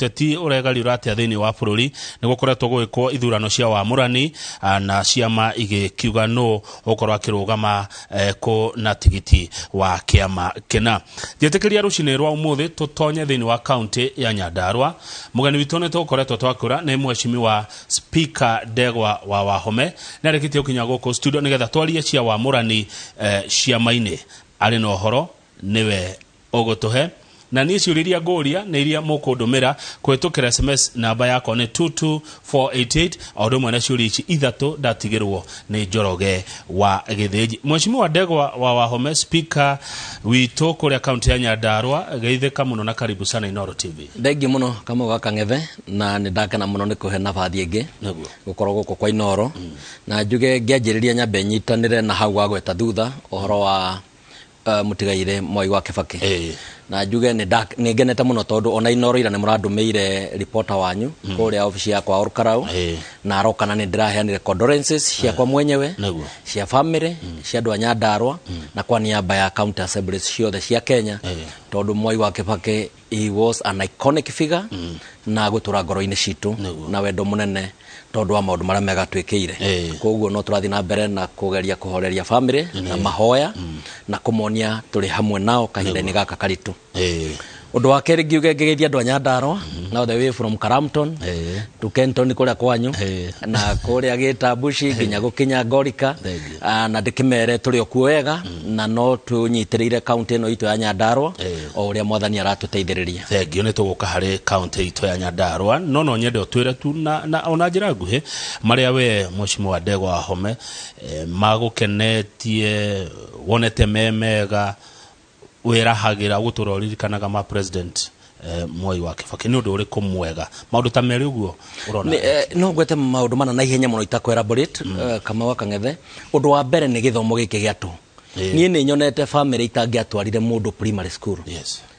Ũteti ũregariũra atĩa thĩinĩ wa bũrũri? Nĩ gũkoretwo gũgĩkwo ithurano cia wamũrani na ciama igĩkiuga nũ ũgũkorwo akĩrũgama kũ na tigiti wa kĩama kĩna. Njĩtĩkĩria rũcinĩ rwa ũmũthĩ tũtonye thĩinĩ wa kaunti ya Nyandarua. Mũgeni witũ nĩ tũkoretwo twakũra nĩ mheshimiwa Speaker Ndegwa wa Wahome. Nĩ arĩkĩtie gũkinya gũkũ studio nĩgetha twarie cia wamũrani ciama-inĩ. Arĩ na ũhoro nĩwe ũgũtũhe na niĩ ciũria iria ngũria nĩ iria mũkũndũmĩra kũhĩtũkĩra SMS. Namba yakwa nĩ 22488, o ũndũ ũmwe na ciũria ici ithatũ ndatigĩrwo nĩ Njoroge wa Gĩthĩnji. Mheshimiwa Ndegwa wa Wahome, Speaker witũ kũrĩa kaunti ya Nyandarua, geithĩka mũno na karibu sana Inooro TV. Thengiũ mũno, Kamau wa Kang'ethe, na nĩ ndakena mũno nĩ kũhe nabathi ĩngĩ gũkorwo gũkũ kwa Inooro. Na njuge ngĩanjĩrĩria nyambe nyitanĩre na hau wagweta thutha ũhoro wa mũtigaire Mwai wa Kibaki. Na njuge nĩ ngenete mũno tondũ ona Inooro ira nĩ mũrandũmĩire reporter wanyu kũrĩa obici yakwa Olkarau, na aroka na nĩ ndĩraheanire condolences ciakwa mwenyewe, cia family, cia andũ a Nyandarua, na kwa niaba ya county assemblies ciothe cia Kenya, tondũ Mwai wa Kibaki, he was an iconic figure na gũtũra ngoro-inĩ citũ na wendo mũnene tondũ wa maũndũ marĩa mega twĩkĩire. Koguo no tũrathiĩ na mbere na kũgeria kũhoreria family na mahoya na kũmonia tũrĩ hamwe nao kahinda-inĩ gaka karitũ. Ũndũ wa kerĩ, ngiuge ngĩgeithia andũ a Nyandarua now the way from Karamton to Kenton kũrĩa kwanyu na kũrĩa Gĩtambuci nginya gũkinya Ngorika. Thank you. Na ndĩkĩmere tũrĩ o kuo wega na no tũnyitĩrĩire kaunti ĩno itũ ya Nyandarua o ũrĩa Mwathani aratũteithĩrĩria. Thengio. Nĩ tũgũka harĩ kaunti itũ ya Nyandarua, no nyende ũtwĩre tu na ona njĩra nguhĩ marĩa we Mheshimiwa Ndegwa Wahome magũkenetie, wonete me mega, wĩrahagĩra gũtũra ũririkanaga ma President Mwai wa Kibaki. Nĩ ũndũ ũrĩkũ mwega, maũndũ ta merĩ ũguo ũrona? No ngwete maũndũ mana na ihenya mũno itakũ elaborate, Kamau wa Kang'ethe. Ũndũ wa mbere nĩ gĩthomo gĩkĩ gĩa tũhũ. Niĩ nĩ nyonete family itangĩatwarire mũndũ primary school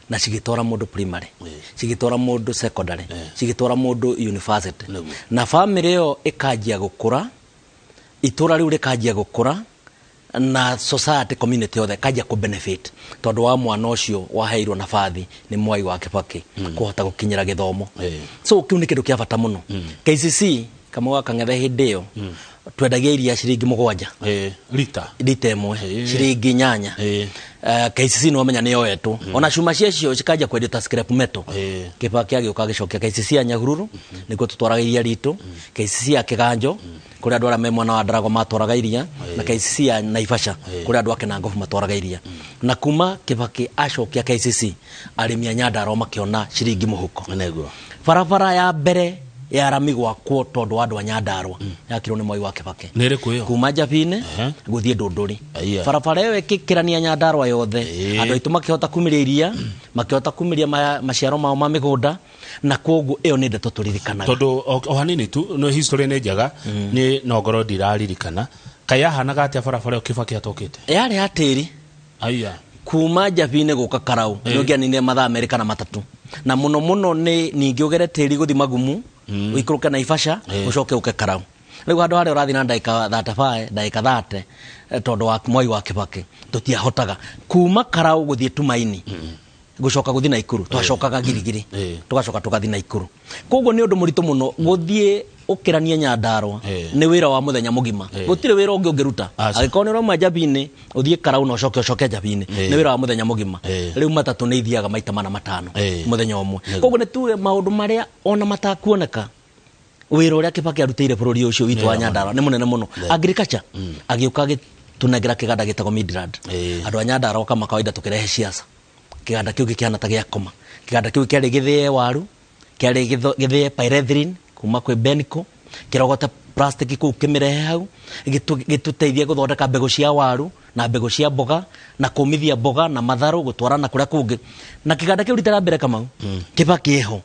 na cigĩtwara mũndũ primary, cigĩtwara mũndũ secondary, cigĩtwara mũndũ university, na family ĩyo ĩkanjia gũkũra, itũra rĩu rĩkanjia gũkũra, na society, community yothe ĩkanjia kũ benefit tondũ wa mwana ũcio waheirwo nabathi nĩ Mwai wa Kibaki kũhota gũkinyĩra gĩthomo. So kĩu nĩ kĩndũ kĩa bata mũno. KCC, Kamau wa Kang'ethe, hĩndĩ ĩyo twendagia iria ciringi 7. Rita. Rita ĩmwe ciringi 8. KCC nĩ wamenya nĩ yoetwo, ona cuma ciacio cikanjia kwendio ta scrap metal. Kibaki agĩũka agĩcokia KCC ya Nyahururu, nĩkuo tũtwaraga iria ritũ, KCC ya Kĩganjo, kũrĩa andũ arĩa me mwena wa Ndarago matwaraga iria, na KCC ya Naivasha, kũrĩa andũ a Kinangofu matwaraga iria. Na kuma Kibaki acokia KCC, arĩmi a Nyandarua makĩona ciringi mũhuko. Barabara ya mbere ya rami gwakwo tondũ wa andũ a Nyandarua yakirwo nĩ Mwai wa Kibaki. Nĩ ĩrĩkũ ĩyo? Kuma Njabinĩ gũthiĩ Ndũndũri. Barabara ĩyo ĩkĩkĩrania Nyandarua yothe. Andũ aitũ makĩhota kumĩria iria, makĩhota kumĩria maciaro mao ma mĩgũnda, na koguo ĩyo nĩ ndeto tũririkanaga. Tondũ o hanini tu, no history nĩ njega, nĩ no ngorwo ndiraririkana kaĩ yahanaga atĩa barabara ĩyo Kibaki atokĩte. Yarĩ ya tĩri. Aya. Kuma Njabinĩ gũka Karau nĩ ũngĩaninire mathaa 2 kana 3, na mũno mũno nĩ ningĩ ũgere tĩri gũthi Magumu, ũikũrũke Naivasha, ũcoke ũke Karau. Rĩu handũ harĩa ũrathiĩ na ndagĩka 35, ndagĩka 30, tondũ wa Mwai wa Kibaki tũtiahotaga kuma Karau gũthiĩ Tumaini, gũcoka gũthiĩ Naikuru twacokaga Girigiri, tũgacoka tũgathiĩ Naikuru. Koguo nĩ ũndũ mũritũ mũno gũthiĩ ũkĩranie Nyandarua. Nĩ wĩra wa mũthenya mũgima. Gũtirĩ wĩra ũngĩ ũngĩruta. Aca. Angĩkorwo nĩ ũrauma Njabinĩ ũthiĩ Karau na ũcoke ũcoke Njabinĩ, nĩ wĩra wa mũthenya mũgima. Rĩu matatũ nĩ ithiaga maita mana matano mũthenya ũmwe. Koguo nĩ tuge maũndũ marĩa ona matakuoneka, wĩra ũrĩa Kibaki arutĩire bũrũri ũcio witũ wa Nyandarua nĩ mũnene mũno. Agriculture, agĩũka agĩtũnengera kĩganda gĩtagwo Midland. Andũ a Nyandarua kama kawaida tũkĩrehe ciaca, kĩganda kĩu gĩkĩhana ta gĩakoma. Kĩganda kĩu kĩarĩ gĩthĩe waru, kĩarĩ gĩthĩe pyrethrin kuma kwĩ Benco, kĩrogote plastic kũu kĩmĩrehe hau, gĩtũteithie gũthondeka mbegũ cia waru na mbegũ cia mboga na kũmithia mboga na matharũ gũtwara na kũrĩa kũngĩ. Na kĩganda kĩu rita rĩa mbere, Kamau, Kibaki eho,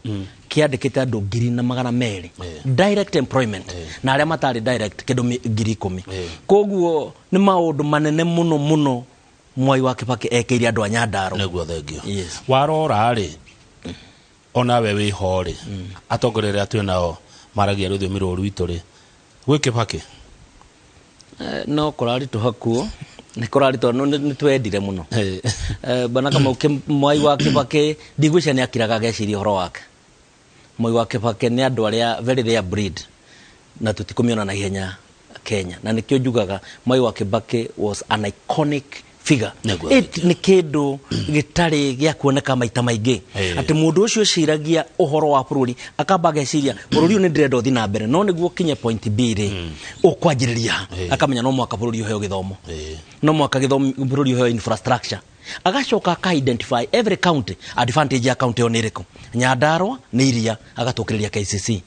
kĩandĩkĩte andũ 1,200 direct employment, na arĩa matarĩ direct kĩndũ 10,000. Koguo nĩ maũndũ manene mũno mũno Mwai wa Kibaki ekeire andũ a Nyandarua. Nĩguo, thengio. Yes. Warora rĩ, onawe wĩho rĩ, atongoria arĩa twĩ nao maragia rũthiomi rũrũ rwitũ rĩ, gwĩ Kibaki? No kũraritũha kuo, nĩ kũraritũha, no nĩ twendire mũno. Bwana Kamau, Mwai wa Kibaki ndigwĩciria nĩ akiraga ageciria ũhoro wake. Mwai wa Kibaki nĩ andũ arĩa very rare breed na tũtikũmĩona na ihenya Kenya, na nĩkĩo njugaga Mwai wa Kibaki was an iconic figure. Nĩ kĩndũ gĩtarĩ gĩa kuoneka maita maingĩ, atĩ mũndũ ũcio eciragia ũhoro wa bũrũri, akamba ageciria bũrũri ũyũ nĩ ndĩrenda ũthiĩ na mbere, no nĩguo ũkinye point B rĩ, ũkwanjĩrĩria ha? Akamenya no mũhaka bũrũri ũheo gĩthomo, no mũhaka bũrũri ũheo infrastructure, agacoka aka identify every county, advantage ya county ĩyo nĩ ĩrĩkũ. Nyandarua nĩ iria, agatũkĩrĩria KCC.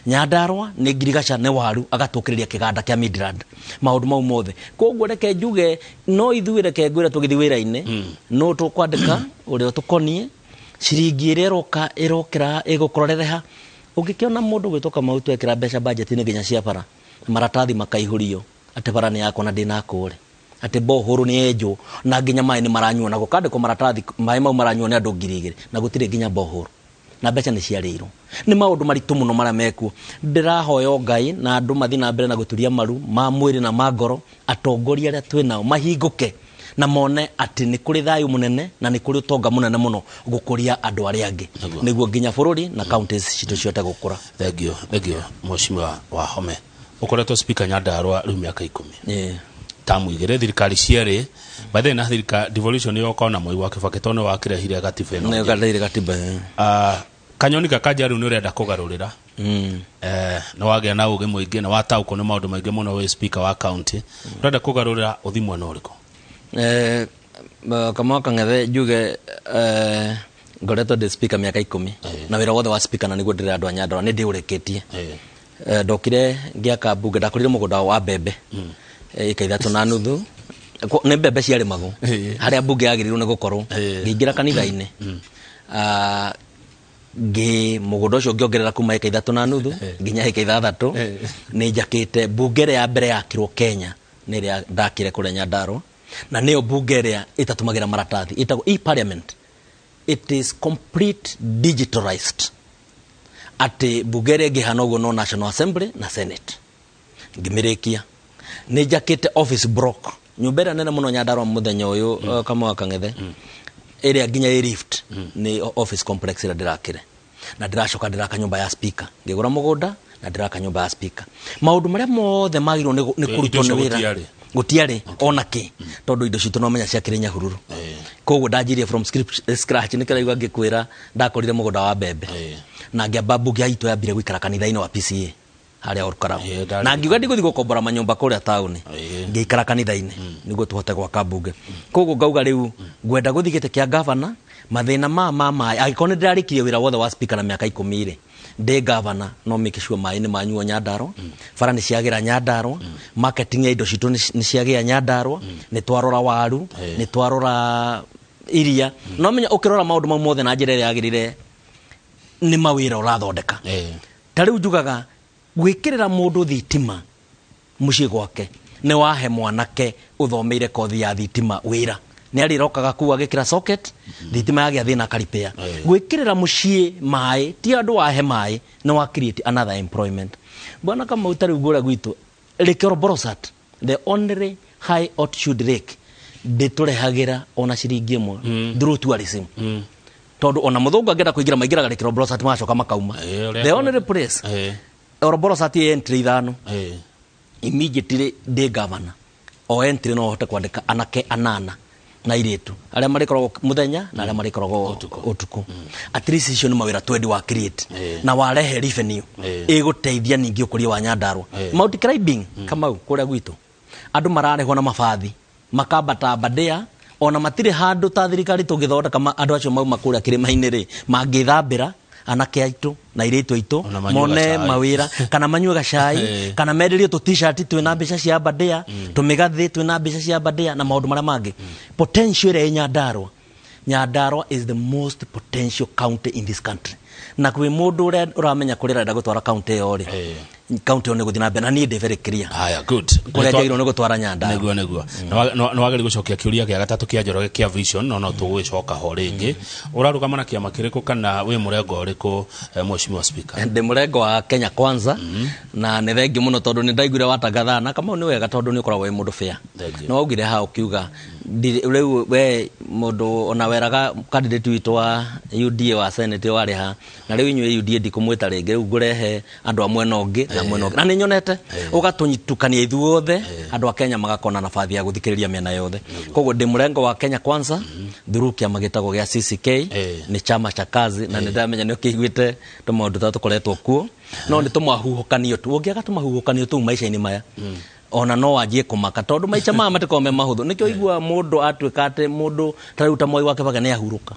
Nyandarua nĩ ngirigaca, nĩ waru, agatũkĩrĩria kĩganda kĩa Midland. Maũndũ mau mothe, koguo reke njuge no ithuĩ, reke ngwĩre, tũgĩthiĩ wĩra-inĩ no tũkwandĩka ũrĩa ũtũkoniĩ, ciringi ĩrĩa ĩroka ĩrokĩra ĩgũkũrorereha. Ũngĩkĩona mũndũ gwĩtwo Kamau twekĩra mbeca budget-inĩ nginya cia bara, maratathi makaihũrio atĩ bara nĩ yakwa na ndĩnakũre, atĩ borehole nĩ yenjwo na nginya maĩ nĩ maranyuo, na gũkandĩkwo maratathi maĩ mau maranyuo nĩ andũ 2000, na gũtirĩ nginya borehole, na mbeca nĩ ciarĩirwo. Nĩ maũndũ maritũ mũno marĩa mekuo. Ndĩrahoya Ngai na andũ mathiĩ na mbere na gũturia maru ma mwĩrĩ na ma ngoro, atongoria arĩa twĩ nao mahingũke na mone atĩ nĩ kũrĩ thayũ mũnene na nĩ kũrĩ ũtonga mũnene mũno gũkũria andũ arĩa angĩ, nĩguo nginya bũrũri na counties citũ cihote gũkũra. Thank you, thank you, Mheshimiwa Wahome. Ũkoretwo speaker Nyandarua rĩu mĩaka 10. Tamu igĩrĩ, thirikari cierĩ, by the way, na thirikari devolution yoka ona Mwai wa Kibaki tondũ nĩ wakĩrehire gatiba ĩno. Nĩ gathire gatiba. Kanyoni gaka rĩu nĩ ũrenda kũgarũrĩra. Nĩ wagĩa na ũgĩ mũingĩ, nĩ wataũkwo nĩ maũndũ maingĩ mũno wĩ speaker wa county. Ũrenda kũgarũrĩra ũthi mwena ũrĩkũ? Kamau Kang'ethe, njuge ngoretwo ndĩ speaker mĩaka 10, na wĩra wothe wa speaker, na nĩguo ndĩrera andũ a Nyandarua, nĩ ndĩũrĩkĩtie. Ndokire ngĩaka mbunge, ndakorire mũgũnda wa mbembe ĩka 3.5, nĩ mbembe ciarĩmagwo harĩa mbunge yagĩrĩirwo nĩ gũkorwo. Ngĩingĩra kanitha-inĩ, ngĩ mũgũnda ũcio ngĩongerera kuma ĩka 3.5 nginya ĩka 6. Nĩ njakĩte mbunge ĩrĩa ya mbere yakirwo Kenya, nĩ ĩrĩa ndakire kũrĩa Nyandarua, na nĩyo mbunge ĩrĩa ĩtatũmagĩra maratathi, ĩtagwo e-parliament. It is complete digitalized, atĩ mbunge ĩrĩa ĩngĩhana ũguo no National Assembly na Senate. Ngĩmĩrĩkia. Nĩ njakĩte office block, nyũmba ĩrĩa nene mũno Nyandarua mũthenya ũyũ, Kamau wa Kang'ethe, ĩrĩa nginya ĩ lift, nĩ office complex ĩrĩa ndĩrakire, na ndĩracoka ndĩraka nyũmba ya speaker. Ngĩgũra mũgũnda na ndĩraka nyũmba ya speaker. Maũndũ marĩa mothe magĩrĩirwo nĩ kũrutwo indo nĩ icio wĩra gũtiarĩ? Gũtiarĩ ona kĩ, tondũ indo citũ no menya ciakĩrĩ Nyahururu. Koguo ndanjirie from scratch. Nĩ kĩraigua ngĩkwĩra ndakorire mũgũnda wa mbembe, na ngĩamba mbunge itũ yambire gũikara kanitha-inĩ wa PCA harĩa Olkalau, na ngiuga ndigũthiĩ gũkombora manyũmba kũrĩa taũni, ngĩikara kanitha-inĩ nĩguo tũhote gwaka mbunge. Koguo ngauga rĩu ngwenda gũthiĩ gĩtĩ kĩa gavana, mathĩna ma maĩ, angĩkorwo nĩ ndĩrarĩkirie wĩra wothe wa speaker na mĩaka 10 rĩ, ndĩ gavana no make sure maĩ nĩ manyuo Nyandarua, bara nĩ ciagĩra Nyandarua, marketing ya indo citũ nĩ ciagĩa Nyandarua, nĩ twarora waru, nĩ twarora iria. No menya ũkĩrora maũndũ mau mothe na njĩra ĩrĩa yagĩrĩire, nĩ mawĩra ũrathondeka. Ta rĩu njugaga gwĩkĩrĩra mũndũ thitima mũciĩ gwake nĩ wahe mwanake ũthomeire kothi ya thitima wĩra, nĩ arĩrokaga kuu agĩkĩra socket, thitima yagĩa thĩna akaripea. Gwĩkĩrĩra mũciĩ maĩ, ti andũ wahe maĩ, nĩ wa create another employment. Bwana Kamau, ta rĩu ngũrĩa gwitũ Lake Olbolosat, the only high altitude lake, ndĩtũrehagĩra ona ciringi ĩmwe through tourism, tondũ ona mũthũngũ angĩenda kũingĩra, maingĩraga Lake Olbolosat, magacoka makauma. The only place, Olbolosat ĩ entry ithano. Immediately ndĩ governor, o entry no hote kwandĩka anake anana na airĩtu arĩa marĩkoragwo mũthenya na arĩa marĩkoragwo Ũtukũ. Ũtukũ. At least icio nĩ mawĩra twendi wa create na warehe revenue ĩgũteithia ningĩ ũkũria wa Nyandarua. Mount climbing, Kamau, kũrĩa gwitũ andũ mararĩhwo na mabathi makambata Aberdare, ona matirĩ handũ ta thirikari tũngĩthondeka andũ acio mauma kũrĩa kĩrĩma-inĩ rĩ mangĩthambĩra, anake aitũ na airĩtu aitũ Ona manyue mone gacai. mawĩra, kana manyue gacai, kana menderio tũ t-shirt twĩna mbica cia Aberdare, tũmĩgathĩ twĩna mbica cia Aberdare na maũndũ marĩa mangĩ. Potential ĩrĩa ĩ Nyandarua, Nyandarua is the most potential county in this country, na kwĩ mũndũ ũrĩa ũramenya kũrĩa arenda gũtwara county ĩyo rĩ, county ĩyo nĩ gũthiĩ na mbere, na niĩ ndĩ very clear Haya, good. kũrĩa njagĩrĩirwo nĩ gũtwara Nyandarua. Nĩguo nĩ wagĩrĩire gũcokia kĩũria gĩa gatatũ kĩa Njoroge kĩa vision, no tũgũgĩcoka ho rĩngĩ. Ũrarũgama na kĩama kĩrĩkũ kana wĩ mũrengo ũrĩkũ, Mheshimiwa Speaker? Ndĩ mũrengo wa Kenya Kwanza, na nĩ thengiũ mũno tondũ nĩ ndaiguire watangatha, na Kamau nĩ wega tondũ nĩ ũkoragwo wĩ mũndũ fair. Thank you. Na waugire ha ũkiuga rĩu we mũndũ ona weraga candidate witũ wa UDA wa Senate warĩ ha, na rĩu inyuĩ UDA ndikũmwĩta rĩngĩ, rĩu ngũrehe andũ a mwena ũngĩ na mwena ũngĩ, na nĩ nyonete ũgatũtukania ithuothe, andũ a Kenya magakona nabathi ya gũthikĩrĩria mĩena yothe. Koguo ndĩ mũrengo wa Kenya Kwanza through kĩama gĩtagwo gĩa CCK, nĩ chama cha kazi, na nĩ ndamenya nĩ ũkĩiguĩte tũmaũndũ tũrĩa tũkoretwo kuo, no nĩ tũmahuhũkanio tu. Ũngĩaga tũmahuhũkanio tũu maica-inĩ maya, ona no wanjie kũmaka, tondũ maica maya matikoragwo me mahũthũ. Nĩkĩo igua mũndũ atuĩka atĩ mũndũ ta rĩu ta Mwai wa Kĩbakĩ nĩ ahurũka,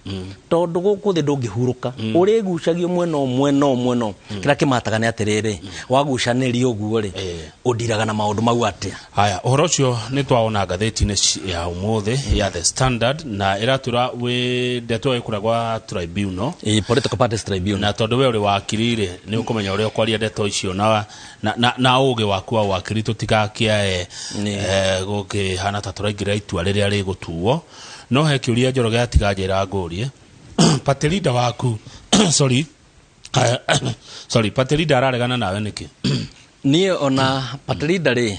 tondũ gũkũ thĩ ndũngĩhurũka, ũrĩgucagio mwena ũmwe na ũmwe. No kĩrĩa kĩmataga nĩ atĩrĩrĩ, wagucanĩrio ũguo rĩ, ũndiraga na maũndũ mau atĩa? Haya, ũhoro ũcio nĩ twawona ngathĩti-inĩ ya ũmũthĩ ya The Standard, na ĩratwĩra wĩ ndeto ĩyo ĩkũrĩa gwa tribunal. Ĩ, Political Parties Tribunal. Na tondũ we ũrĩ wakiri rĩ, nĩ ũkũmenya ũrĩa ũkwaria ndeto icio na ũgĩ waku wa wakiri, tũtigakĩae gũkĩhana ta tũraingĩrĩra itua rĩrĩa rĩgũtuo. No he kĩũria Njoroge atiganjĩra ngũrie party leader waku, sorry, sorry, party leader araregana nawe nĩkĩ? Niĩ ona party leader rĩ,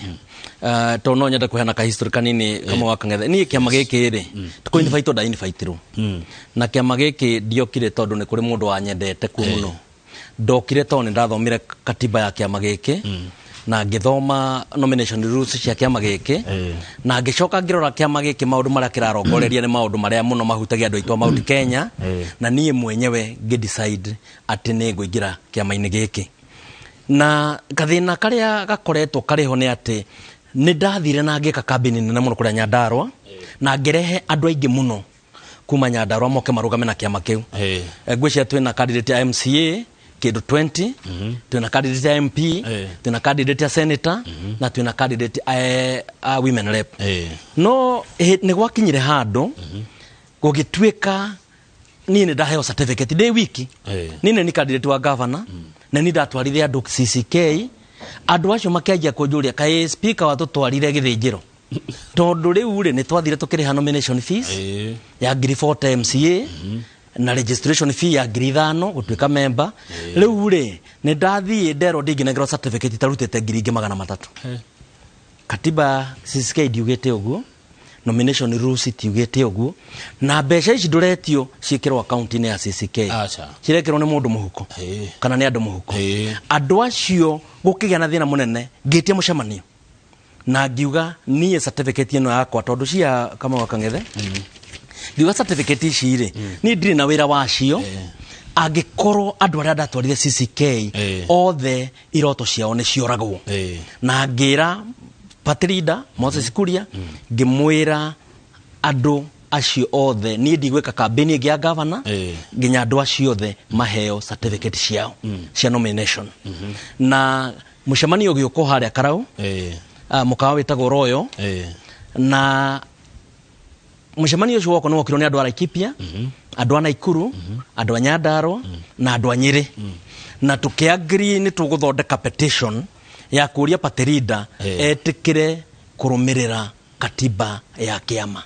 tondũ no nyende kũheana ka history kanini kamwe wa Kang'ethe. Niĩ kĩama gĩkĩ rĩ, kũ invite nda invite-irwo, na kĩama gĩkĩ ndiokire tondũ nĩ kũrĩ mũndũ wanyendete kuo mũno. Ndokire tondũ nĩ ndathomire katiba ya kĩama gĩkĩ na ngĩthoma nomination rules cia kĩama gĩkĩ, na ngĩcoka ngĩrora kĩama gĩkĩ, maũndũ marĩa kĩrarongoreria nĩ maũndũ marĩa mũno mahutagia andũ aitũ a Mount Kenya, na niĩ mwenyewe ngĩ decide atĩ nĩ ngũingĩra kĩama-inĩ gĩkĩ. Na gathĩna karĩa gakoretwo karĩ ho nĩ atĩ nĩ ndathire na ngĩka kambĩni nene mũno kũrĩa Nyandarua, na ngĩrehe andũ aingĩ mũno kuma Nyandarua moke marũgame na kĩama kĩu. Ngwĩciria twĩna candidate ya MCA kĩndũ 20, twĩna candidate ya MP, twĩna candidate ya senator, na twĩna candidate a women rep. No nĩ gwakinyire handũ gũgĩtuĩka niĩ nĩ ndaheo certificate ndĩ wiki. Niĩ nĩ candidate wa governor, na nĩ ndatwarire andũ CCK. Andũ acio makĩanjia kũnjũria kaĩ speaker watũtwarire gĩthĩnjĩro, tondũ rĩu rĩ, nĩ twathire tũkĩrĩha nomination fees ya 40,000 MCA na registration fee ya 5,000 gũtuĩka member. Rĩu rĩ, nĩ ndathiĩ nderwo ndingĩnengerwo certificate itarutĩte 300,000. Katiba CCK ndiugĩte ũguo, nomination rules itiugĩte ũguo, na mbeca ici ndũretio ciĩkĩrwo akaunti-inĩ ya CCK. Aca. Cirekĩrwo nĩ mũndũ mũhuko kana nĩ andũ mũhuko. Andũ acio gũkĩgĩa na thĩna mũnene. Ngĩtia mũcemanio na ngiuga niĩ certificate ĩno yakwa, tondũ cia Kamau wa Kang'ethe, ngiuga certificate ici rĩ, niĩ ndirĩ na wĩra wacio angĩkorwo andũ arĩa ndatwarire CCK othe iroto ciao nĩ cioragwo. Na ngĩra party leader Moses Kuria, ngĩmwĩra andũ acio othe niĩ ndigwĩka kambĩni ĩngĩ ya governor nginya andũ acio othe maheo certificate ciao cia nomination. Na mũcemanio ũgĩũkwo harĩa Karau, mũkawa wĩtagwo Royal, na mũcemanio ũcio wokwo nĩ wokirwo nĩ andũ a Laikipia, andũ a Naikuru, andũ a Nyandarua na andũ a Nyĩrĩ, na tũkĩagree nĩ tũgũthondeka petition ya kũria party leader etĩkĩre kũrũmĩrĩra katiba ya kĩama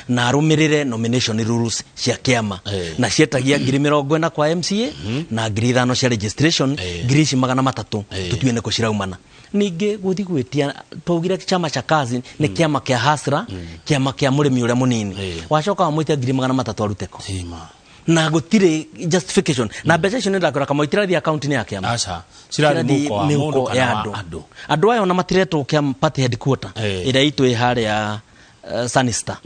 na arũmĩrĩre nomination rules cia kĩama, na cietagia 40,000 kwa MCA na 5,000 cia registration. 300,000 tutue nĩkũ ciraumana. Ningĩ gũthi gwĩtia, twaugire chama cha kazi nĩ kĩama kĩa hasra, kĩama kĩa mũrĩmi ũrĩa mũnini. Wacoka wamwĩtia 300,000 arute kũ? Tima. Na gũtirĩ justification, na mbeca icio nĩ ndakwĩra kamau itirathiĩ akaunti-inĩ ya kĩama. Aca, cirathiĩ Cirathiĩ mũhuko wa mũndũ mĩhuko kana ya wa andũ. Andũ. Andũ aya ona matiretwo kĩa party headquarter ĩrĩa itũ ĩ harĩa Sanista.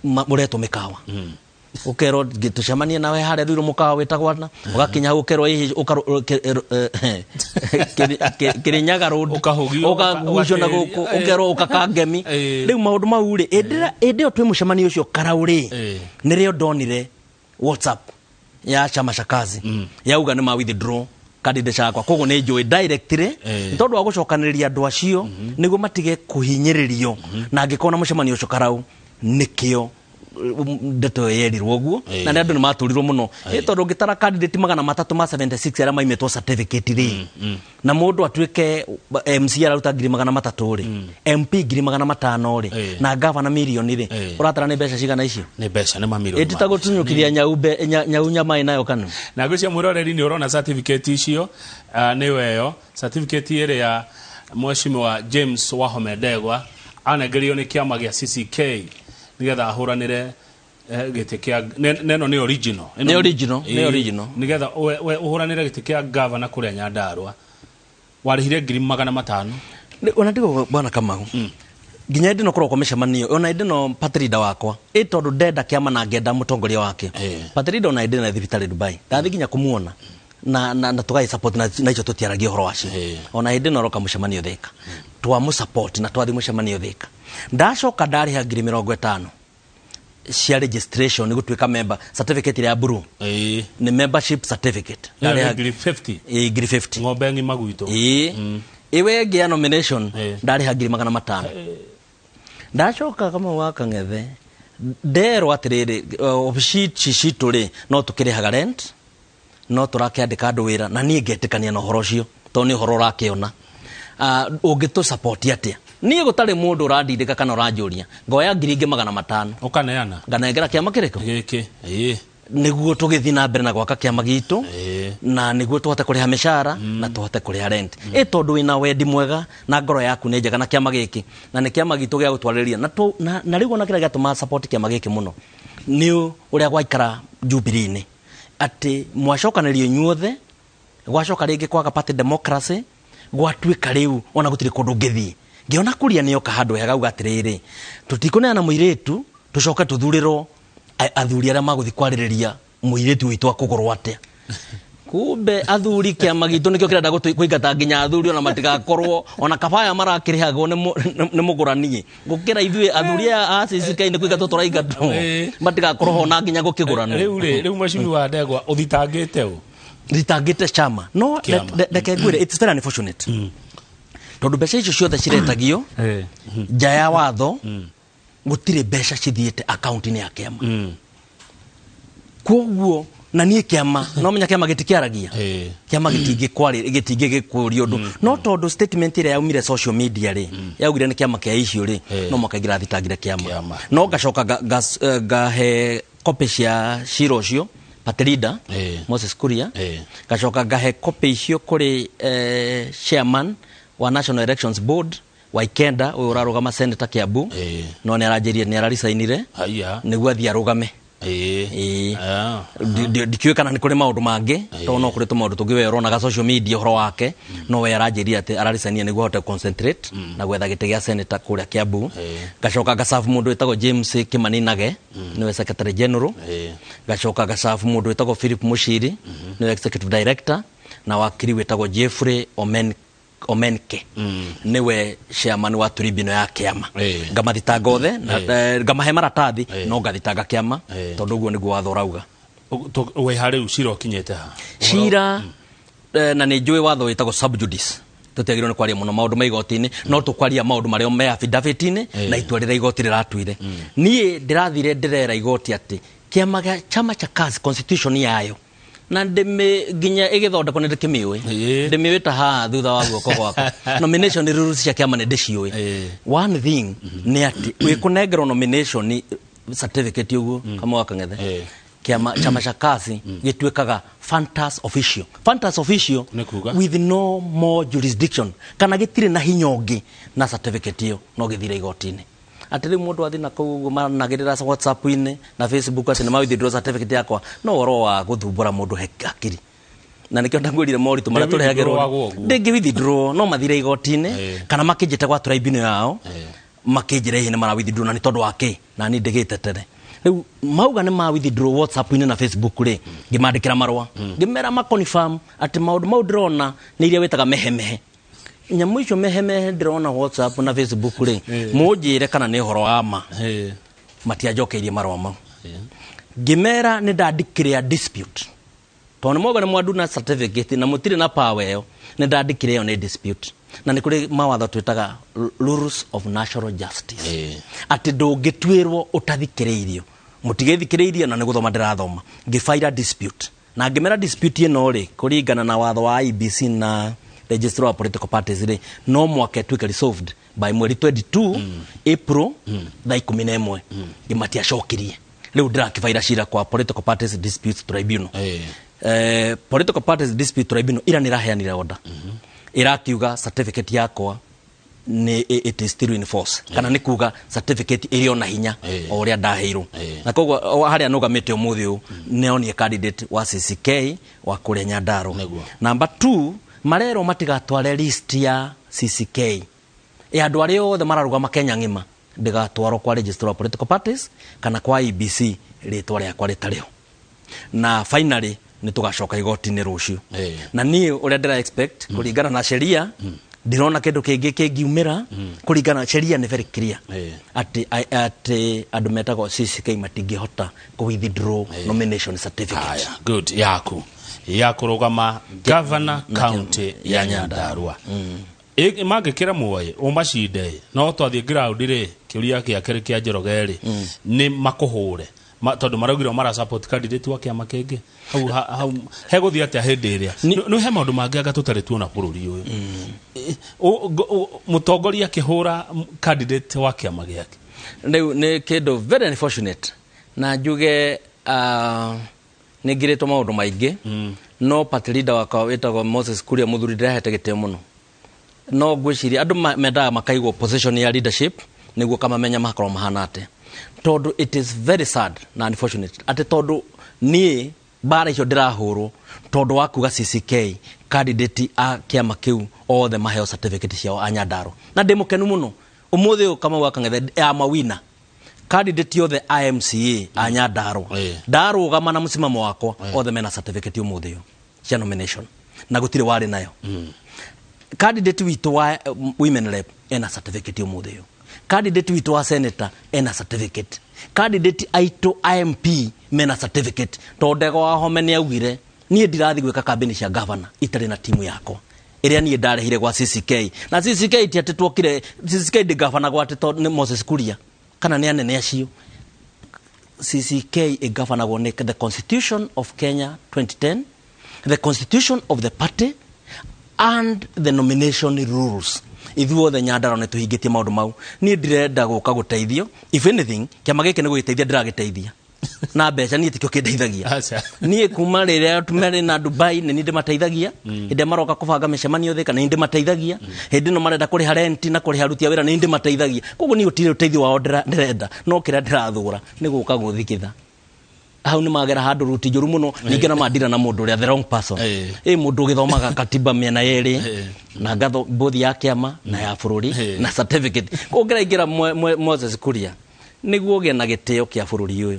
Mũretwo mĩkawa, ũkerwo tũcemanie nawe harĩa Ruiru mũkawa wĩtagwo ana. Ũgakinya hau ũkerwo ĩhĩ Kĩrĩnyaga Road. Ũkahũgio, ũkagucio na gũkũ, ũkerwo ũkakangemi. Rĩu maũndũ mau rĩ, hĩndĩ ĩyo twĩ mũcemanio ũcio Karau rĩ, nĩrĩo ndonire WhatsApp ya chama cha kazi yauga nĩ ma withdraw candidate yakwa. Koguo nĩ njũĩ directly nĩ tondũ wa gũcokanĩrĩria andũ acio nĩguo matige kũhinyĩrĩrio, na angĩkorwo na mũcemanio ũcio Karau nĩkĩo ndeto ĩyo yerirwo ũguo. Na nĩ andũ nĩ matũrirwo mũno. Tondũ ũngĩtara candidate 376 arĩa maimĩtwo certificate rĩ, na mũndũ atuĩke MC araruta 300,000 rĩ, MP 500,000 rĩ, na gavana mirioni rĩ, ũratara nĩ mbeca cigana icio? Nĩ mbeca, nĩ mamirioni. Ĩti ta gũtunyũkithia nyau nyau nyama ĩnayo kana. Na ngwĩcia mwĩroreri nĩ ũrona certificate icio, nĩyo ĩyo certificate ĩrĩa mheshimiwa James Wahome Ndegwa Anengerio nĩ kĩama gĩa CCK nĩgetha ahũranĩre gĩtĩ kĩa neno nĩ original. Nĩ original, nĩ original. Nĩgetha ũhũranĩre gĩtĩ kĩa gavana kũrĩa Nyandarua warĩhire 500,000. Ona ndigo bwana Kamau. Nginya hĩndĩ ĩno kũrokwo mĩcemanio ona hĩndĩ ĩno Patrida wakwa ĩ tondũ ndenda kĩama na ngenda mũtongoria wake. Patrida ona hĩndĩ ĩno thibitarĩ Dubai ndathi nginya kũmuona na tũgai support na icio tũtiaragia ũhoro wacio. Ona hĩndĩ ĩno aroka mũcemanio Thika twamũ support na twathi mũcemanio Thika ndacoka ndarĩha 50,000 cia registration gũtuĩka member certificate ya blue. Nĩ membership certificate. Ndarĩha 50,000. 50,000. Ng'ombe ng'ima gwitũ. Iwe ĩngĩ ya nomination ndarĩha 500,000. Ndacoka Kamau wa Kang'ethe nderwo atĩrĩrĩ, obici ici citũ rĩ no tũkĩrĩhaga rent, no tũrakĩandĩka andũ wĩra, na niĩ ngetĩkania na ũhoro ũcio tondũ nĩ ũhoro ũrakĩona. Ũngĩtũ support atĩa? Niĩ gũtarĩ mũndũ ũrandindĩka kana ũranjũria, ngoya 500,000. Ũkaneana? Nganengera kĩama kĩrĩkũ? Gĩkĩ. Nĩguo tũgĩthiĩ na mbere na gwaka kĩama gitũ, na nĩguo tũhote kũrĩha mĩcara, na tũhote kũrĩha rent. Tondũ wĩna wendi mwega na ngoro yaku nĩ njega na kĩama gĩkĩ, na nĩ kĩama gitũ gĩa gũtwarĩrĩria, na rĩu ona kĩrĩa gĩatũma support kĩama gĩkĩ mũno nĩ ũrĩa gwaikara Jubilee-inĩ, atĩ mwacokanĩrio inyuothe, gwacoka rĩngĩ kwaga party democracy, gwatuĩka rĩu ona gũtirĩ kũndũ ũngĩthiĩ. Ngĩona Kuria nĩoka handũ hega auga atĩrĩrĩ, tũtikũneana mũirĩtu tũcoke tũthurĩrwo athuri arĩa magũthiĩ kwarĩrĩria mũirĩtu witũ akũgũrwo atĩa. Kumbe athuri kĩama gitũ nĩkĩo kĩrenda kũingata nginya athuri ona matigakorwo ona kabaya marakĩrĩhagwo nĩ mũgũrani gũkĩra ithuĩ athuri aya a CCK nĩ kũingatwo tũraingatwo, matigakorwo ho na nginya gũkĩgũranwo. Rĩu rĩ, rĩu mheshimiwa Ndegwa ũthitangĩte ũ? Thitangĩte chama. No, reke ngwĩre, it's very unfortunate. Tondũ mbeca icio ciothe ciretagio nja ya watho, gũtirĩ mbeca cithiĩte akaunti-inĩ ya kĩama. Koguo na niĩ kĩama, no menya kĩama gĩtikĩaragia. Kĩama gĩtingĩgĩkũria ũndũ. No tondũ statement ĩrĩa yaumire social media rĩ, yaugire nĩ kĩama kĩa icio rĩ, no mũhaka ingĩrathitangire kĩama. No ngacoka ngahe copy cia cira ũcio Patrida Moses Kuria, ngacoka ngahe copy icio kũrĩ chairman wa National Elections Board Waikenda, ũyũ ũrarũgama senator Kiambu, no nĩ aranjĩrire nĩ araricainire nĩguo athiĩ arũgame. Ndikĩũĩ kana nĩ kũrĩ maũndũ mangĩ, tondũ no kũrĩ tũmaũndũ tũngĩ we ũronaga social media ũhoro wake, no we aranjĩrire atĩ araricainire nĩguo ahote concentrate na gwetha gĩtĩ gĩa senator kũrĩa Kiambu. Ngacoka ngaserve mũndũ wĩtagwo James Kimani Nage, nĩwe secretary general. Ngacoka ngaserve mũndũ wĩtagwo Philip Mushiri, nĩwe executive director, na wakiri wĩtagwo Jeffrey Omenke, niwe chairman wa tribunal ya kĩama. Ngamathitanga othe, ngamahe maratathi, no ngathitanga kĩama, tondũ ũguo nĩguo watho ũrauga. We harĩ cira ũkinyĩte ha? Cira, na nĩ njũĩ watho wĩtagwo sub judice. Tũtiagĩrĩirwo nĩ kwaria mũno maũndũ ma igoti-inĩ, no tũkwaria maũndũ marĩa me affidavit-inĩ, na itua rĩrĩa igoti rĩratuire. Niĩ ndĩrathire ndĩrera igoti atĩ kĩama gĩa chama cha kazi constitution yayo, na ndĩmĩ nginya ĩgĩthondekwo nĩ ndĩkĩmĩũĩ. Ndĩmĩũĩ ta haha thutha wa guoko gwakwa. Nomination rules cia kĩama nĩ ndĩciũĩ. One thing nĩ atĩ wĩkũnengerwo nomination certificate ũguo, Kamau wa Kang'ethe. Kĩama chama cha kazi gĩtuĩkaga Fantas official. Fantas official Nĩ kuga? with no more jurisdiction, kana gĩtirĩ na hinya ũngĩ na certificate ĩyo no gĩthire igoti-inĩ. Atĩ rĩu mũndũ athiĩ na kũu ũguo maranagĩrĩra WhatsApp-inĩ na Facebook atĩ nĩ ma withdraw certificate yakwa, no ũhoro wa gũthumbũra mũndũ he hakiri. Na nĩkĩo ndangwĩrire moritũ marĩa Ndĩngĩ tũrehagĩrwo. withdraw ũguo. Ndĩngĩ withdraw, no mathire igoti-inĩ, kana makĩnjĩte gwa tribunal yao, makĩnjĩra hihi nĩ mara withdraw na nĩ tondũ wa kĩ, na niĩ ndĩgĩte tene. Rĩu mauga nĩ ma withdraw WhatsApp-inĩ na Facebook rĩ, ngĩmandĩkĩra marũa, ngĩmera ma confirm atĩ maũndũ mau ndĩrona nĩ iria wĩtaga mehemehe. Nyamũ icio mehemehe ndĩrona WhatsApp na Facebook rĩ, mũnjĩre kana nĩ ũhoro wa ma. Matianjokeirie marũa mau. Ngĩmera nĩ ndandĩkĩra dispute. Tondũ nĩ mwauga nĩ mwanduna certificate na mũtirĩ na power ĩyo, nĩ ndandĩkĩra ĩyo nĩ dispute. Na nĩ kũrĩ mawatho twĩtaga rules of natural justice. Atĩ ndũngĩtuĩrwo ũtathikĩrĩirio. Mũtigĩthikĩrĩirie na nĩ gũthoma ndĩrathoma. Ngĩbaira dispute. Na ngĩmera dispute ĩno rĩ, kũringana na watho wa IEBC na Registrar of Political Parties rĩ, no mwaka ĩtuĩke resolved by mweri 22 April thaa ikũmi na ĩmwe. Ngĩmatiacokirie. Rĩu ndĩrakĩbaira cira kwa Political Parties Dispute Tribunal. Political Parties Dispute Tribunal ira nĩ ĩraheanire order. Ĩrakiuga certificate yakwa Nĩ it is still in force, kana nĩ kuga certificate ĩrĩ ona hinya o ũrĩa ndaheirwo. Na koguo harĩa nũgamĩte ũmũthĩ ũyũ nĩonie candidate wa CCK wa kũrĩa Nyandarua. Number 2, marerwo matigatware list ya CCK ya andũ arĩa othe mararũgama Kenya ng'ima, ndĩgatwarwo kwa Registrar of Political Parties kana kwa IEBC rĩtwa rĩakwa rĩtarĩho. Na finally nĩ tũgacoka igoti-inĩ rũciũ. Na niĩ ũrĩa ndĩra expect, kũringana na sheria, ndirona kĩndũ kĩngĩ kĩngiumĩra. Kũringana na sheria nĩ very clear atĩ andũ metagwo CCK matingĩhota kũ withdraw nomination certificate. Haya, good. Yaku ya kũrũgama governor county ya Nyandarua. Mangĩkĩra muoĩ ũmacinde, no twathiĩ ground rĩ, kĩũria gĩa kerĩ kĩa Njoroge rĩ, nĩ makũhũre tondũ maraugire mara support candidate wa kĩama kĩngĩ hau hau hegũthiĩ atĩa hĩndĩ ĩrĩa nĩ he maũndũ mangĩ anga tũtarĩ tuona bũrũri ũyũ? Mũtongoria akĩhũra candidate wa kĩama gĩake. Rĩu nĩ kĩndũ very unfortunate, na njuge nĩ ngirĩtwo maũndũ maingĩ, no party leader wakwa wĩtagwo Moses Kuria, mũthuri ndĩrahete gĩtĩo mũno, no ngwĩciria andũ mendaga makaigwo position ya leadership nĩguo kamamenya makorwo mahana atĩa, tondũ it is very sad na unfortunate atĩ tondũ niĩ mbara icio ndĩrahũrwo tondũ wa kuga CCK candidate a kĩama kĩu othe maheo certificate ciao a Nyandarua. Na ndĩ mũkenu mũno ũmũthĩ ũyũ, Kamau wa Kang'ethe, ya mawina candidate othe a MCA a Nyandarua ndarũgama na mũsimamo wakwa, othe mena certificate ũmũthĩ ũyũ cia nomination, na gũtirĩ warĩ nayo. Candidate witũ wa women rep ena certificate ũmũthĩ ũyũ, candidate witũ wa senator ena certificate, candidate aitũ a MP mena certificate, tondũ Ndegwa wa Home nĩ augire niĩ ndirathiĩ gwĩka kambĩni cia governor itarĩ na timu yakwa ĩrĩa niĩ ndarehire gwa CCK. Na CCK ti atĩ twokire, CCK ndĩgabanagwo atĩ tondũ nĩ Moses Kuria kana nĩ anene acio. CCK ĩgabanagwo nĩ the Constitution of Kenya 2010, the constitution of the party and the nomination rules. Ithuothe Nyandarua nĩ tũhingĩtie maũndũ mau. Niĩ ndirenda gũka gũteithio. If anything, kĩama gĩkĩ nĩ gũgĩteithia ndĩragĩteithia na mbeca, niĩ tikĩo kĩndeithagia. Aca. Niĩ kuma rĩrĩa marĩ na Dubai nĩ niĩ ndĩmateithagia. Hĩndĩ ĩrĩa maroka kũbanga mĩcemanio thĩ kana nĩ ndĩmateithagia. Hĩndĩ ĩno marenda kũrĩha renti na kũrĩha aruti a wĩra, nĩ ndĩmateithagia. Koguo niĩ gũtirĩ ũteithio wao ndĩrenda, no kĩrĩa ndĩrathũra nĩ gũka gũthikitha hau nĩ magera handũ ruti njũru mũno. Ningĩ na mandira na mũndũ ũrĩa, the wrong person. Ĩ mũndũ ũgĩthomaga katiba mĩena yerĩ na ngatho bothi ya kĩama na ya bũrũri na certificate kũngĩraingĩra Moses Kuria nĩguo ũgĩe na gĩtĩo kĩa bũrũri ũyũ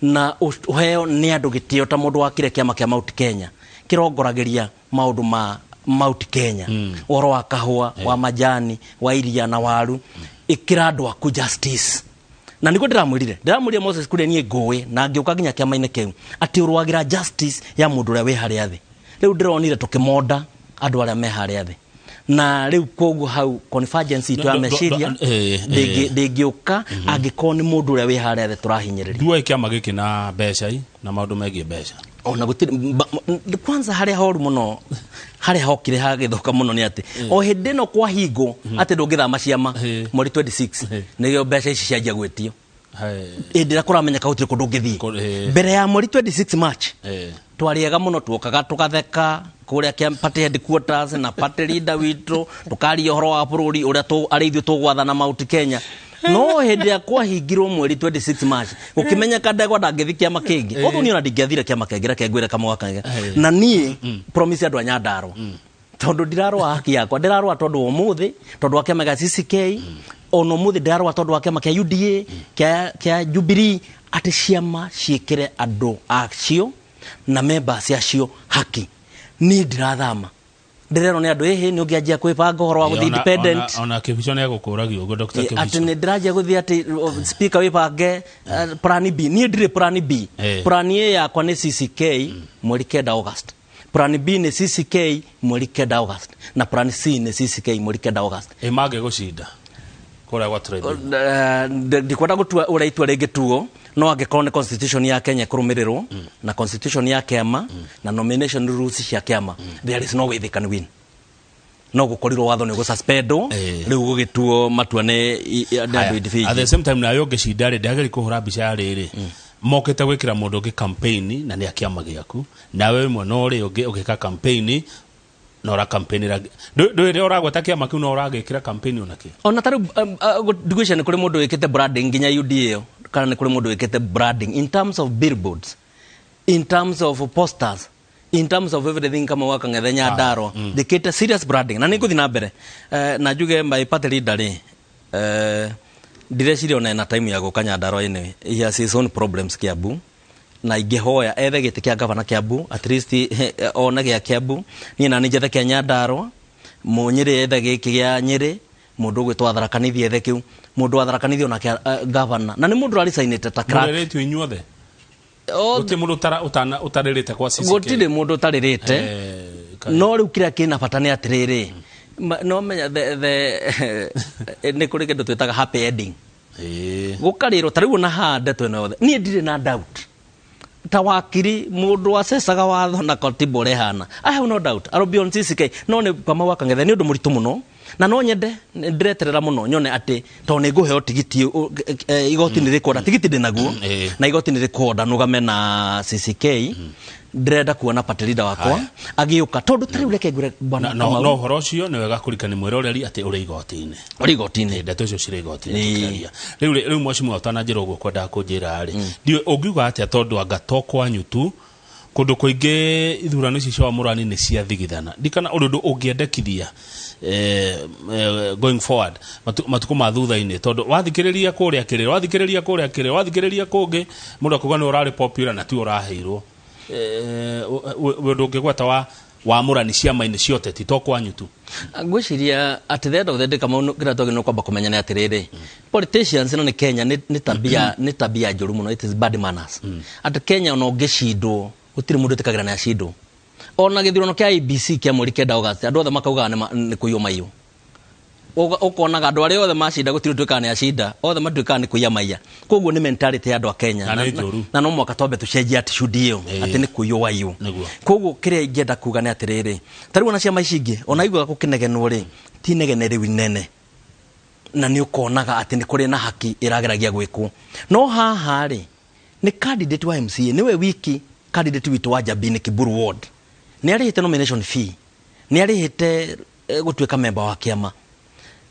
na ũheo nĩ andũ gĩtĩo ta mũndũ wakire kĩama kĩa Mount Kenya kĩrongoragĩria maũndũ ma Mount Kenya, ũhoro wa kahũa, wa majani, wa iria na waru. Ĩkĩra andũ aku justice, na nĩguo ndĩramwĩrire Moses Kuria, niĩ ngũĩ na ngĩũka nginya kĩama-inĩ kĩu atĩ ũrũagĩra justice ya mũndũ ũrĩa wĩ harĩa thĩ. Rĩu ndĩronire tũkĩmonda andũ arĩa me harĩa thĩ, na rĩu koguo hau convergence itũ ya meciria ndĩngĩũka angĩkorwo nĩ mũndũ ũrĩa wĩ harĩa thĩ tũrahinyĩrĩria. Nduoĩ kĩama gĩkĩ na mbeca i na maũndũ megiĩ mbeca. Ona gũtirĩ kwanza harĩa horu mũno, harĩa hokire hagĩthũka mũno nĩ atĩ o hĩndĩ ĩno kwahingwo atĩ ndũngĩthama ciama mweri 26, nĩrĩo mbeca ici cianjia gwĩtio. Hĩndĩ ĩrĩa kũramenyeka gũtirĩ kũndũ ũngĩthiĩ. Mbere ya mweri 26 March twarĩega mũno, tuokaga tũgatheka kũrĩa kĩa party headquarters na party leader witũ, tũkaria ũhoro wa bũrũri ũrĩa arĩ ithuĩ tũgwathana Mount Kenya. No hĩndĩ ĩrĩa kwahingirwo mweri 26 March, gũkĩmenyeka ndegwa ndangĩthi kĩama kĩngĩ. Ũguo niĩ ona ndingĩathire kĩama kĩngĩ, reke ngwĩre kamwe kangĩ. Na niĩ promise andũ a Nyandarua, tondũ ndirarũa haki yakwa, ndĩrarũa tondũ ũmũthĩ tondũ wa kĩama gĩa CCK, ona ũmũthĩ ndĩrarũa tondũ wa kĩama kĩa UDA, kĩa Jubilee, atĩ ciama ciĩkĩre andũ acio na members acio haki. Niĩ ndirathama, ndĩrerwo nĩ andũ ĩhĩ nĩ ũngĩanjia kwĩbanga ũhoro wa gũthiĩ independent. Ona Kibicho nĩ egũkũragia ũguo, Dr. Atĩ Kibicho. Nĩ ndĩranjia gũthiĩ atĩ speaker wĩbange plan B. Niĩ ndirĩ plan B. Plan A yakwa nĩ CCK mweri 9 August, plan B nĩ CCK mweri 9 August, na plan C nĩ CCK mweri 9 August. Ĩ mangĩgũcinda kũrĩa gwa tribunal? Ndikwenda gũtua ũrĩa itua rĩngĩtuo, no angĩkorwo nĩ constitution ya Kenya ĩkũrũmĩrĩrwo na constitution ya kĩama na nomination rules cia kĩama, there is no way they can win. No gũkorirwo watho nĩ ũgũsuspendwo. Rĩu gũgĩtuo matua nĩ nĩ andũ Haya, individual. at the same time nayo ũngĩcinda rĩ, ndagĩrĩ kũhũra mbica ya rĩrĩ mokĩte gwĩkĩra mũndũ ũngĩ campaign na nĩ a kĩama gĩaku, nawe wĩ mwena ũrĩa ũngĩ ũgĩka campaign. Na ũra campaign ndũĩ ũragweta kĩama kĩu no ũragĩkĩra campaign ona kĩ? Ona ta rĩu ndigwĩciria nĩ kũrĩ mũndũ wĩkĩte branding nginya UDA ĩyo, kana nĩ kũrĩ mũndũ wĩkĩte branding in terms of billboards, in terms of posters, in terms of everything kama wa Kang'ethe Nyandarua. Njĩkĩte serious branding na nĩ ngũthiĩ na mbere. Na njuge my party leader rĩ, ndireciria ona ena time ya gũka Nyandarua. Anyway, he has his own problems Kiambu, na ingĩhoya ethe gĩtĩ kĩa gavana Kiambu, at least one gĩa Kiambu, niĩ nani njethe kĩa Nyandarua, Mũnyĩrĩ ethe gĩkĩ gĩa Nyĩrĩ, mũndũ ũgwĩtwo Tharaka Nithi ethe kĩu, mũndũ wa Tharaka Nithi onake gavana, na nĩ mũndũ ũraricainĩte ta clerk. Mũrerĩtio inyuothe, gũtirĩ mũndũ ũtarĩrĩte kwa CCK? Gũtirĩ mũndũ ũtarĩrĩte. No rĩu kĩrĩa kĩna bata nĩ atĩrĩrĩ, no menya the nĩ kũrĩ kĩndũ twĩtaga happy ending. Gũkarĩrwo ta rĩu ona haha ndeto ĩno yothe, niĩ ndirĩ na doubt ta wakiri, mũndũ acecaga watho na katiba ũrĩa ĩhana, I have no doubt I'll be on CCK. No nĩ Kamau wa Kang'ethe nĩ ũndũ mũritũ mũno, na no nyende, ndĩreterera mũno nyone atĩ tondũ nĩ ngũheo tigiti, igoti nĩ rĩkwenda tigiti ndĩ naguo, na igoti nĩ rĩkwenda nũgame na CCK. Ndĩrenda kuona party leader wakwa agĩũka, tondũ ta rĩu reke ngwĩre bwana Kamau. No ũhoro ũcio nĩ wega kũrikani mwĩroreri atĩ ũrĩ igoti-inĩ. Ũrĩ igoti-inĩ. Ndeto icio cirĩ igoti-inĩ tũkĩaria rĩu. Rĩu mheshimiwa, ũtananjĩra ũguo kwendaga kũnjĩra rĩ, ndiũĩ ũngiuga atĩa, tondũ anga to kwanyu tu, kũndũ kũingĩ ithurano ici cia wamũrani nĩ ciathigithana, ndikana ũndũ ũndũ ũngĩendekithia going forward, matukũ ma thutha-inĩ, tondũ wathikĩrĩria kũrĩa kĩrĩra, wathikĩrĩria kũrĩa kĩrĩra, wathikĩrĩria kũngĩ, mũndũ akuga nĩ ũrarĩ popular na ti ũraheirwo. Ũndũ ũngĩgweta wa wamũrani ciama-inĩ cia ũteti, to kwanyu tu? Ngwĩciria at the end of the day, Kamau, kĩrĩa twagĩrĩirwo kwamba kũmenya nĩ atĩrĩrĩ, politicians ĩno nĩ Kenya nĩ tabia njũru mũno, it is bad manners, atĩ Kenya ona ũngĩcindwo gũtirĩ mũndũ ĩtĩkagĩra nĩ acindwo. Ona gĩthurano kĩa IEBC kĩa mweri 9 August, andũ othe makaugaga nĩ kũiywo maiywo. Ũkonaga andũ arĩa othe macinda gũtirĩ ũtuĩkaga nĩ acinda, othe matuĩkaga nĩ kũiya maiya. Koguo nĩ mentality ya andũ a Kenya. Na nĩ njũru. Na no mwaka twambe tũcenjie attitude ĩyo atĩ nĩ kũiywo waiywo. Koguo kĩrĩa ingĩenda kuga nĩ atĩrĩrĩ, ta rĩu ona ciama ici ingĩ ona iguaga gũkĩnegenwo rĩ, ti inegene rĩu inene, na nĩ ũkonaga atĩ nĩ kũrĩ na haki ĩrageragia gwĩkwo. No haha rĩ, nĩ candidate wa MCA, nĩwe wiki candidate witũ wa Njabini Kiburu ward, nĩ arĩhĩte nomination fee, nĩ arĩhĩte gũtuĩka member wa kĩama,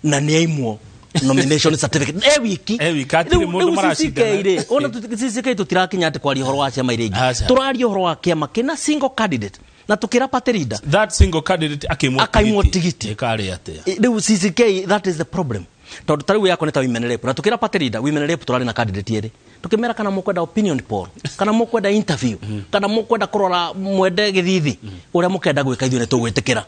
na nĩ aimwo nomination certificate e wiki. E wiki, hatirĩ Rĩu- mũndũ rĩu maracindana. CCK rĩ, ona CCK tũtirakinya atĩ kwaria ũhoro wa ciama iria ingĩ. Aca. Tũraria ũhoro wa kĩama kĩna single candidate na tũkĩra party leader That single candidate akĩimwo Akaimwo tigiti. Ĩkarĩ atĩa? Rĩu CCK, that is the problem, tondũ ta rĩu yakwa nĩ ta women rep, na tũkĩra party leader women rep tũrarĩ na candidate erĩ, tũkĩmera kana mũkwenda opinion poll, kana mũkwenda interview, kana mũkwenda kũrora mwende gĩthithi, ũrĩa mũkenda gwĩka, ithuĩ nĩ tũgwĩtĩkĩra,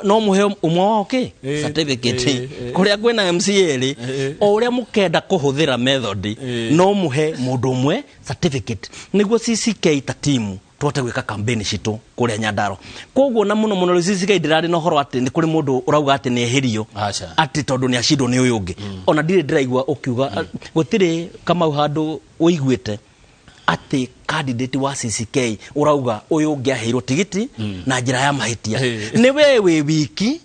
no mũhe ũmwe wao kĩ certificate. Kũrĩa kwĩna MCA rĩ, o ũrĩa mũkenda kũhũthĩra method, no mũhe mũndũ ũmwe certificate nĩguo CCK ta timu tũhote gwĩka campaign citũ kũrĩa Nyandarua. Koguo na mũno mũno rĩu CCK ndĩrarĩ na ũhoro atĩ nĩ kũrĩ mũndũ ũrauga atĩ nĩ eherio Aca. atĩ tondũ nĩ acindwo nĩ ũyũ ũngĩ. Ona ndirĩ ndĩraigua ũkiuga, gũtirĩ Kamau handũ ũiguĩte atĩ candidate wa CCK ũrauga ũyũ ũngĩ aheirwo tigiti na njĩra ya mahĩtia. Nĩ we wĩ wiki,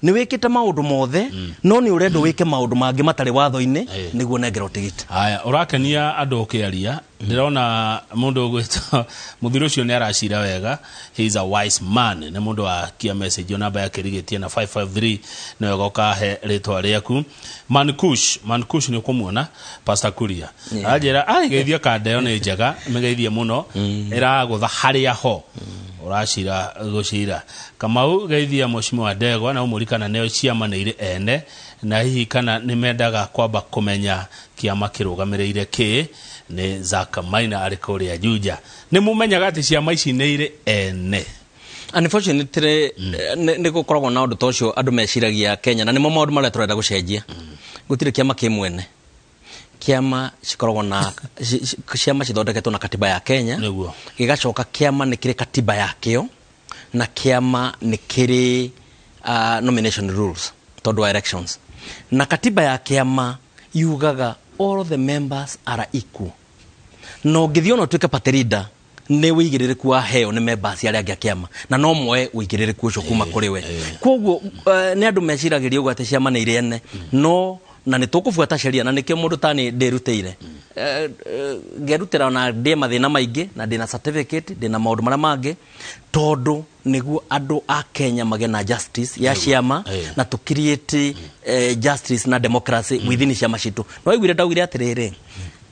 nĩ wĩkĩte maũndũ mothe, no nĩ ũrendwo wĩke maũndũ mangĩ matarĩ watho-inĩ nĩguo nengerwo tigiti. Haya, ũrakenia andũ ũkĩaria. Ndĩrona mũndũ ũgwĩtwo mũthuri ũcio nĩ aracira wega, he is a wise man, nĩ mũndũ wakia message namba yake ĩrigĩtie na 553, nĩ wega ũkahe rĩtwa rĩaku. Mankush, Mankush nĩ ũkũmuona, Pastor Kuria anjĩra geithia kandeo nĩ njega, mĩgeithie mũno, ĩragũtha harĩa ho ũracira gũcira. Kamau, geithia mheshimiwa Ndegwa na ũmũri kana nĩo ciama nĩ irĩ ene, na hihi kana nĩ mendaga kwamba kũmenya kĩama kĩrũgamĩrĩire kĩ. Nĩ Zaka Maina arĩ kũrĩa Juja. Nĩ mũmenyaga atĩ ciama ici nĩ irĩ ene? Unfortunately, nĩ gũkoragwo na ũndũ ta ũcio andũ meciragia Kenya, na nĩmo maũndũ marĩa tũrenda gũcenjia. Gũtirĩ kĩama kĩ mwene. Kĩama cikoragwo na ciama cithondeketwo na katiba ya Kenya. Gĩgacoka kĩama nĩ kĩrĩ katiba yakĩo, na kĩama nĩ kĩrĩ nomination rules tondũ wa elections, na katiba ya kĩama yugaga all the members are equal, na ũngĩthiĩ ona ũtuĩke party leader, nĩ wĩigĩrĩrĩku waheo nĩ members arĩa angĩ a kĩama, na no moe wĩigĩrĩrĩku ũcio kuma kũrĩ we. Koguo nĩ andũ meciragĩria ũguo atĩ ciama nĩ irĩ ene, no na nĩ tũkũbuata sheria, na nĩkĩo mũndũ tani ndĩrutĩire. Ngerutĩra ona ndĩe mathĩna maingĩ na ndĩna certificate, ndĩna maũndũ marĩa mangĩ, tondũ nĩguo andũ a Kenya magĩe na justice ya ciama na tũ create justice na democracy within ciama citũ. No waiguire ndaugire atĩrĩrĩ,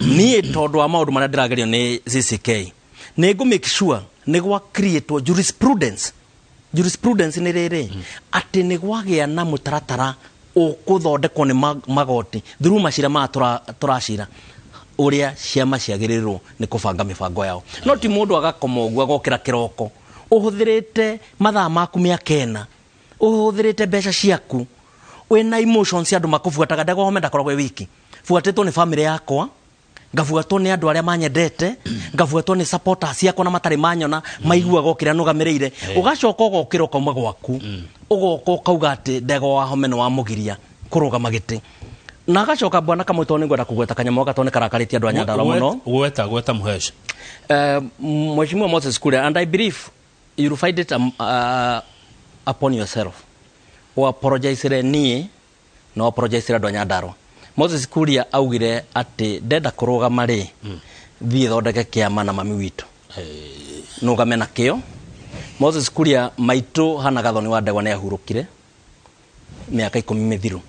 niĩ tondũ wa maũndũ marĩa ndĩragerio nĩ CCK, nĩ ngũ make sure nĩ gwa create jurisprudence. Jurisprudence nĩ rĩrĩ, atĩ nĩ gwagĩa na mũtaratara ũkũthondekwo nĩ magoti through macira maya tũracira, ũrĩa ciama ciagĩrĩirwo nĩ kũbanga mĩbango yao. No ti mũndũ agakoma ũguo agokĩra kĩroko ũhũthĩrĩte mathaa maku mĩaka ĩna, ũhũthĩrĩte mbeca ciaku, wĩna emotions cia andũ makũbuataga. Ndegwa Wahome ndakoragwo e wiki, buatĩtwo nĩ family yakwa, ngabuatwo nĩ andũ arĩa manyendete, ngabuatwo nĩ supporters ciakwa na matarĩ manyona, maiguaga o kĩrĩa nũgamĩrĩire. Ũgacoka ũgokĩra ũkauma gwaku, ũgoka ũkauga atĩ Ndegwa Wahome nĩ wamũgiria kũrũgama gĩtĩ. Na agacoka bwana Kamau, tondũ nĩngwenda kũgweta kanyamũ gaka tondũ nĩ karakarĩtie andũ a Nyandarua mũno. Gweta, gweta Mũhesh. Mheshimiwa Moses Kuria, and I believe you'll find it upon yourself. O apologize niĩ na apologize andũ a Nyandarua. Moses Kuria augire atĩ ndenda kũrũgama rĩ, thiĩ thondeke kĩama na mami witũ, nũgame na kĩo. Moses Kuria maitũ hana Gathoni wa Ndegwa nĩ ahurũkire mĩaka 10 mĩthiru,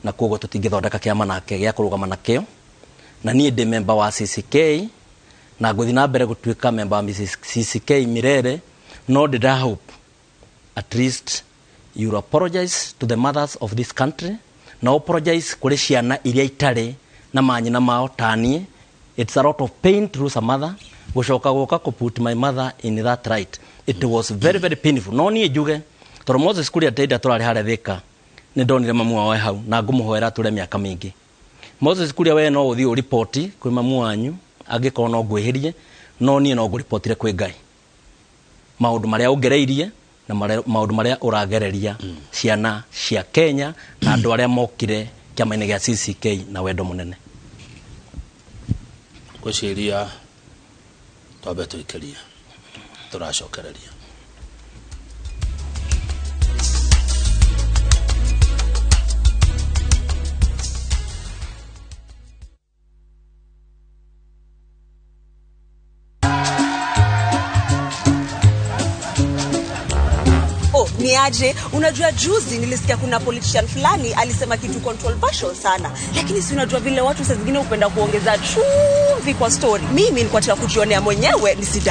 na koguo tũtingĩthondeka kĩama nake gĩa kũrũgama na kĩo. Na niĩ ndĩ member wa CCK na ngũthiĩ na mbere gũtuĩka member wa CCK Mirere, no ndĩra hope at least you apologize to the mothers of this country na apologize kũrĩ ciana iria itarĩ na manyina mao ta niĩ. It's a lot of pain to lose a mother. Gũcoka gũka kũ put my mother in that right, it was very very painful. No niĩ njuge tondũ Moses Kuria ndĩnda tũrarĩ harĩa Thĩka, nĩ ndonire mamu wao e hau na ngũmũhoera atũre mĩaka mĩingĩ. Moses Kuria, we no ũthiĩ ũripoti kwĩ mamu wanyu angĩkorwo no ngwĩhĩrie, no niĩ no ngũripotire kwĩ Ngai maũndũ marĩa ũngereirie na maũndũ marĩa ũragereria ciana cia Kenya na andũ arĩa mokire kĩama-inĩ gĩa CCK na wendo mũnene. Ngwĩciria twambe tũikĩrie, tũracokereria. Oh, ni aje? Unajua juzi nilisikia kuna politician fulani alisema kitu controversial sana. Lakini si unajua vile watu saa zingine hupenda kuongeza chumvi kwa story. Mimi nilikuwa nataka kujionea mwenyewe nisidanganywe.